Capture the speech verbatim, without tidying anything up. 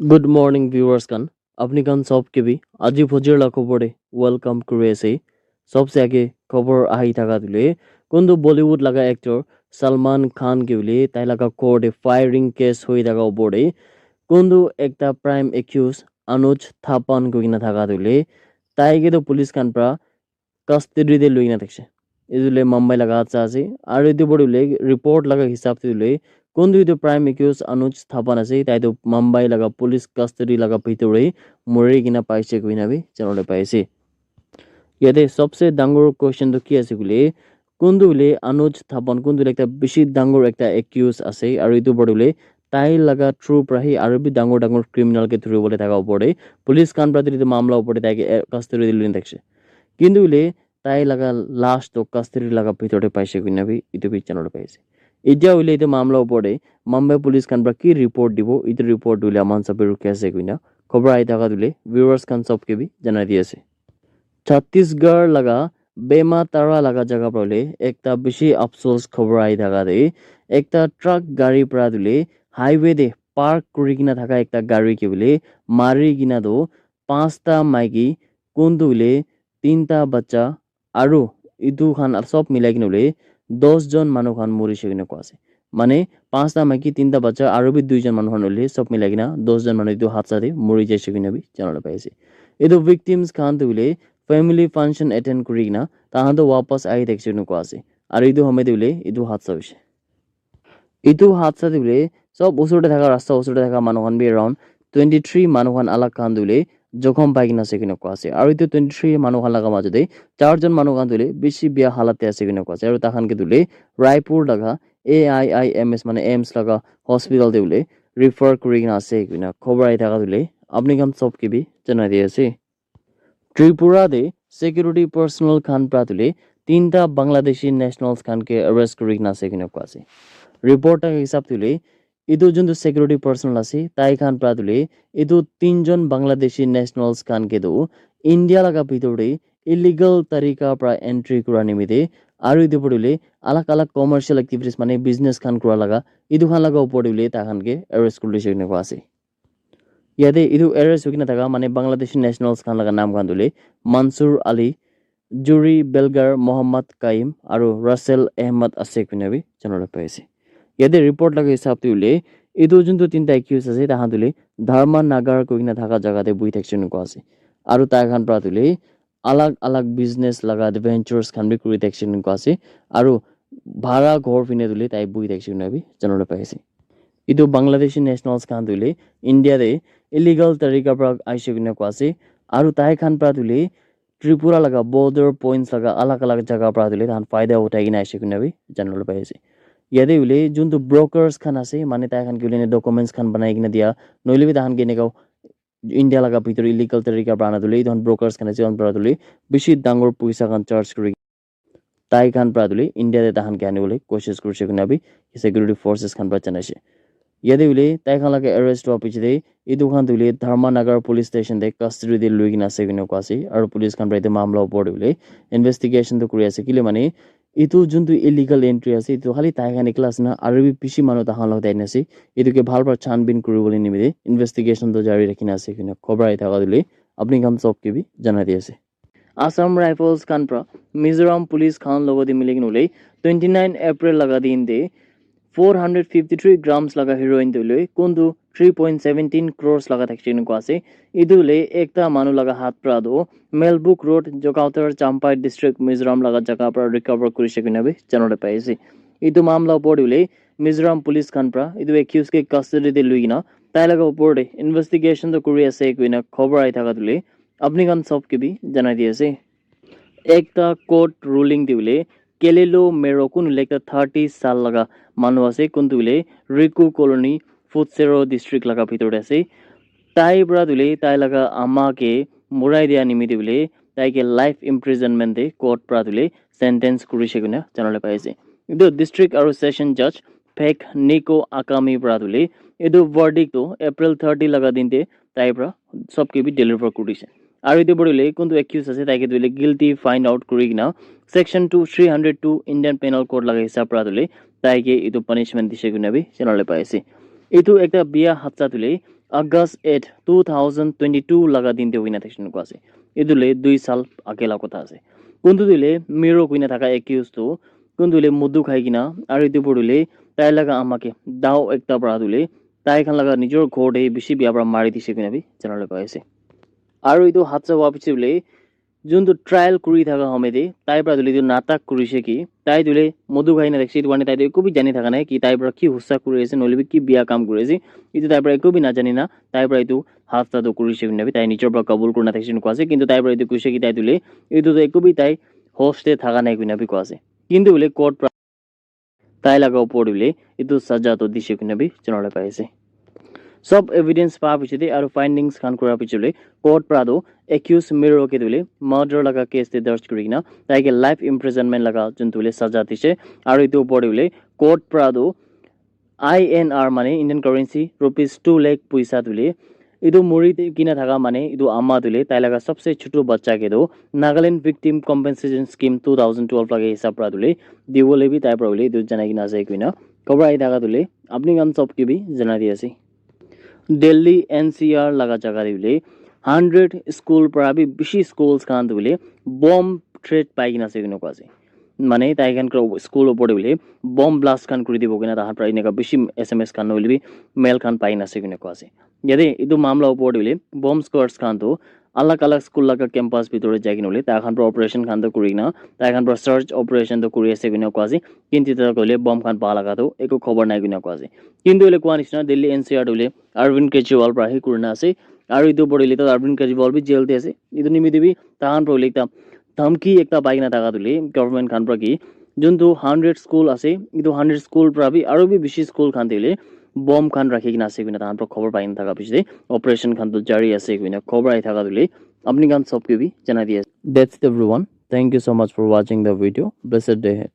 Good morning, viewers khan. Apni khan sob ke bhi aji phojir la khobor de welcome kuri ase. Sobse age khobor ahi thaka tu le, kuntu Bollywood laga actor Salman Khan ke bole tai laga ghor de firing case hoi thaka opor de kuntu ekta prime accused Anuj Thapan koi kena thaka tu le, tai ke tu police khan pra custody de lui kena thakishe. Etu le Mumbai laga haadsa ase. Aru etu opor de report laga hisab de le, kuntu etu prime accused Anuj Thapan ase, tai tu Mumbai laga police custody laga bhitor de mori kena paise koi kena bhi janabole pai ase. Yate sobse dangor question tu ki ase koile, kuntu hoile Anuj Thapan, kuntu hoile ekta bishi dangor ekta accused ase, aru etu opor de hoile tai laga through pra hi aru bhi dangor dangor criminal ke dhuribole thaka opor de police khan pra tu etu mamla opor de tai ke, eh, custody de lui kena thakishe. Kintu hoile tai laga lash tu custody laga bhitor de paise koi kena bhi etu bhi janabole pai ase. Etiya hoile etu mamla opor de Mumbai police khan pra ki report dibo, etu report tu hoile aman sabi rukhi ase koi kena khobor ahi thaka tu le viewers khan sob ke bhi janai di ase. Chhattisgarh laga Bema Tara laga jaga pra hoile ekta bishi afsos khobor ahi thaka de ekta truck gari pra tu le highway de park kuri kena thaka ekta gari ke bole mari kena tu panchta maiki, kuntu hoile tinta bacha aru etu khan sob milai kena hoile dos jon manu khan morishe koi kena koi ase. Mane panchta maiki, tinta bacha aru bhi dui jon manu khan hoile sob milai kena dos jon manu etu haadsa de mori jaise koi kena bhi janabole pai ase. Etu victims khan tu hoile family function attend kuri kena tai khan tu wapas ahi thakishe koi kena koi ase. Aru etu homoy de hoile etu haadsa hoishe. Etu haadsa de hoile sob usor de thaka, rasta usor de thaka manu khan bhi around twenty three manu khan alag khan tu hoile jokhom pai kena ase koi kena koi ase. Aru etu twenty three manu khan laga majo de char jon manu khan tu hoile bishi bia halat de ase koi kena koi ase. Aru tai khan ke tu hoile Raipur laga A I I M S mane AIIMS laga hospital de hoile refer kuri kena ase koi kena khobor ahi thaka tu hoile apni khan sob ke bhi janai di ase. Tripura de security personnel khan pra tu hoile tinta Bangladeshi nationals khan ke arrest kuri kena ase koi kena koi ase. Report laga hisab tu hoile etu juntu security personnel ase, tai khan pra tu hoile etu tin jon Bangladeshi nationals khan ke tu India laga bhitor de illegal tarika pra entry kura nimite aru etu opor de hoile alag alag commercial activities mane business khan kura laga etu khan laga opor de hoile tai khan ke arrest kuri lishe koi kena koi ase. Yate etu arrest hoi kena thaka mane Bangladeshi nationals khan laga naam khan tu hoile Mansur Ali, Juri Belgar, Mohammad Kaim aru Russell Ahmad ase koi kena bhi janabole pai ase. Yate report laga hisab de hoile etu juntu tinta accused ase tai khan tu hoile Dharma Nagar koi kena thaka jaga de bohi thakishe koi kena koi ase. Aru tai khan pra tu hoile alag alag business laga ventures khan bhi kuri thakishe koi kena koi ase. Aru bhara ghor phine tu hoile tai bohi thakishe koi kena bhi janabole pai ase. Etu Bangladeshi nationals khan tu hoile India de illegal tarika pra aishe koi kena koi ase. Aru tai khan pra tu hoile Tripura laga border points laga alag alag jaga pra tu hoile tai khan faida uthai kena aishe koi kena bhi janabole pai ase. Yate hoile juntu brokers khan ase, mane tai khan ke hoile documents khan banai kena dia, nohoile bhi tai khan ke eneka India laga bhitor illegal tarika pra ana tu hoile etu khan brokers khan ase, etu khan pra tu hoile bishi dangor poisa khan charge kuri tai khan pra tu hoile India de tai khan ke anibole koshish kurishe koi kena bhi security forces khan pra janaishe. Yate hoile tai khan laga arrest hua piche de etu khan tu hoile Dharma Nagar police station de custody de lui kena ase koi kena koi ase, aru police khan pra etu mamla opor de hoile investigation tu kuri ase, kile mane etu juntu illegal entry ase etu khali tai khan ekla ase na, aru bhi bishi manu tai khan logot de ahina ase. Etu ke bhal pra chhanbin kuri bole nimite investigation tu jari rakhi kena ase koi kena khobor ahi thaka tu hoile apni khan sob ke bhi janai di ase. Assam Rifles khan pra Mizoram Police khan logot de mili kena hoile twenty nine April laga din de four hundred fifty three grams laga heroin tu hoile kuntu three point seventeen crores laga thakishe koi kena koi ase. Etu hoile ekta manu laga hath pra tu Melbuk Road, Jogawtar, Champhai District, Mizoram laga jaga pra recover kurishe koi kena bhi janabole pai ase. Etu mamla opor de hoile Mizoram Police khan pra etu accused ke custody de lui kena tai laga opor de investigation tu kuri ase koi kena khobor ahi thaka tu hoile apni khan sob ke bhi janai di ase. Ekta court ruling de hoile Kelelo Mero kun hoile ekta thirty saal laga manu ase, kuntu hoile Riku Colony, Futsero District laga bhitor de ase. Tai pra tu hoile tai laga ama ke morai dia nimite hoile tai ke life imprisonment de court pra tu hoile sentence kurishe koi kena janabole pai ase. Etu district aru session judge Phek Niko Akami pra tu hoile etu verdict tu April thirty laga din de tai pra sob ke bhi deliver kuri dishe. Aru etu opor de hoile kuntu accused ase tai ke tu hoile guilty find out kuri kena section two three hundred two Indian Penal Code laga hisab pra tu hoile tai ke etu punishment dishe koi kena bhi janabole pai ase. Etu ekta bia hadsa tu le August eight, two thousand twenty-two laga din te hoina thakishe koina koa ase. Etu le dui sal age la kotha ase. Kuntu tu le Miro koina thaka accused tu, kuntu le modu khai kena, aru etu por tu le tai laga ama ke dao ekta para tu le tai khan laga nijor ghor te bishi bia para mari dishe koina bi jana le pai ase. Aru etu hadsa howa piche tu le juntu trial kuri thaka home te tai para tu le etu natak kurishe ki tai tu le modu khai na thakishe, etu karne tai tu eku bi jani thaka nai ki tai para ki hosa kuri ase nohoile bi ki bia kam kuri ase, etu tai para eku bi najani na tai para etu hadsa tu kurishe koina bi tai nijor para kabul kuri na thakishe koina koa ase. Kintu tai para etu koishe ki tai tu le etu tu eku bi tai hosh te thaka nai koina bi koa ase. Kintu hoile court para tai laga upor te hoile etu saja tu dishe koina bi jana le pai ase. Sob evidence pa piche te aru findings khan kura piche le court para tu accused Miro ke tu le murder laga case te darj kuri kena tai ke life imprisonment laga juntu le saja dishe. Aru etu upor te hoile court para tu I N R mane Indian currency rupees two lakh poisa tu le etu muri kena thaka mane etu ama tu le tai laga sabse chutu bacha ke tu Nagaland Victim Compensation Scheme two thousand twelve laga hisab para tu le diwole bi tai para hoile etu janai kena ase koina khobor ahi thaka tu le apni khan sob ke bi janai di ase. Delhi N C R laga jaga te hoile hundred school para bi bishi schools khan tu hoile bomb threat pai kena ase koina koa ase. Mane tai khan kra school opor te hoile bomb blast khan kuri dibo koina tai khan para eneka bishi S M S khan nohoile bi mail khan pai kena ase koina koa ase. Yate etu mamla opor te hoile bomb squads khan tu alag alag school laga campus bitor te jai kena hoile tai khan para operation khan tu kuri kena tai khan para search operation tu kuri ase koina koa ase. Kintu tai hoile bomb khan pa laga tu eku khobor nai koina koa ase. Kintu hoile koa nishina Delhi N C R tu hoile Arvind Kejriwal para hi kuri na ase. Aru etu opor te hoile tu Arvind Kejriwal bi jail te ase. Etu nimite bi tai khan para hoile ekta dhamki ekta pai kena thaka tu hoile government khan para ki juntu hundred school ase, etu hundred school para bi aru bi bishi school khan te hoile bomb khan rakhi kena ase koina tai khan para khobor pai kena thaka piche te operation khan tu jari ase koina khobor ahi thaka tu hoile apni khan sob ke bi janai di ase. That's it everyone. Thank you so much for watching the video. Blessed day ahead.